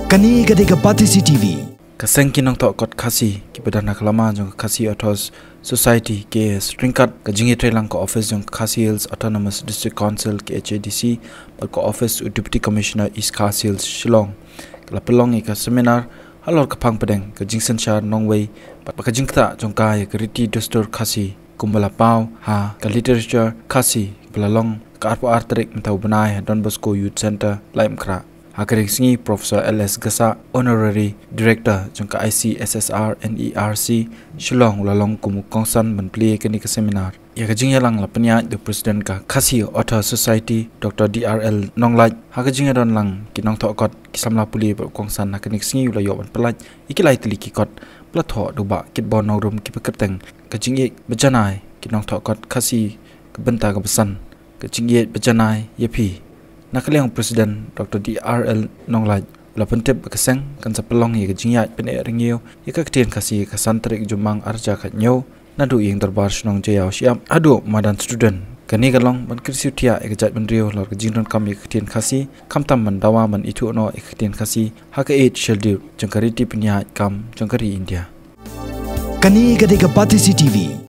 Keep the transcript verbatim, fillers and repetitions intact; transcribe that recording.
Kane ka dei ka Batesi T V. Ka seng ki nongthoh kot Khasi kiba don ha ka lama jong ka Khasi Authors Society, K A S, ryngkat ka jingïatreilang ka office jong ka Khasi Hills Autonomous District Council, K H A D C, bad ka office u Deputy Commissioner East Khasi Hills, Shillong, ka la pynlong ïa ka seminar halor ka phang pdeng ka jingsynshar nongwei bad ka jingktah jong ka ïa ka riti dustur Khasi kumba la paw ha ka Literature Khasi, ba la long ka arphew ar tarik mynta u bnai ha Don Bosco Youth Centre, Laitumkhrah. Ha kane ka sngi, Professor L S Gassah, Honorary Director jong ka I C S S R N E R C Shillong, u la long kum u kongsan ban plie kane ka seminar. Ïa ka jingïalang la pynïaid da u President ka Khasi Author Society, Doctor D R L Nonglait. Ha ka jingïadon lang ki nongthoh kot, ki samla pule bad u kongsan, ha kane ka sngi u la ïoh ban pyllait ïa ki lai tylli ki kot ba la thoh da u Bah Kitbor Nongrum, kiba kyrteng Ka Jingïeit Bajanai ki Nongthoh Kot Khasi, ka bynta kaba san, Ka Jingïeit Bajanai ïa Phi. Na ka liang u President Doctor D R L Nonglait u la pyntip ba ka seng kan sa pynlong ïa ka jingïaid pyneh rngiew ïa ka ktien Khasi ha ka san tarik Jymmang arhajar khathynñiew, naduh ïing dorbar shnong Jaïaw shyiap haduh madan student. Kane ka long ban kyrsiew thiah ïa ka jaitbynriew halor ka jingdonkam ïa ka ktien Khasi, khamtam ban dawa ban ithuh noh ïa ka ktien Khasi ha ka Eighth Schedule jong ka riti pynïaid kam jong ka ri India. Kane ka dei ka Batesi T V.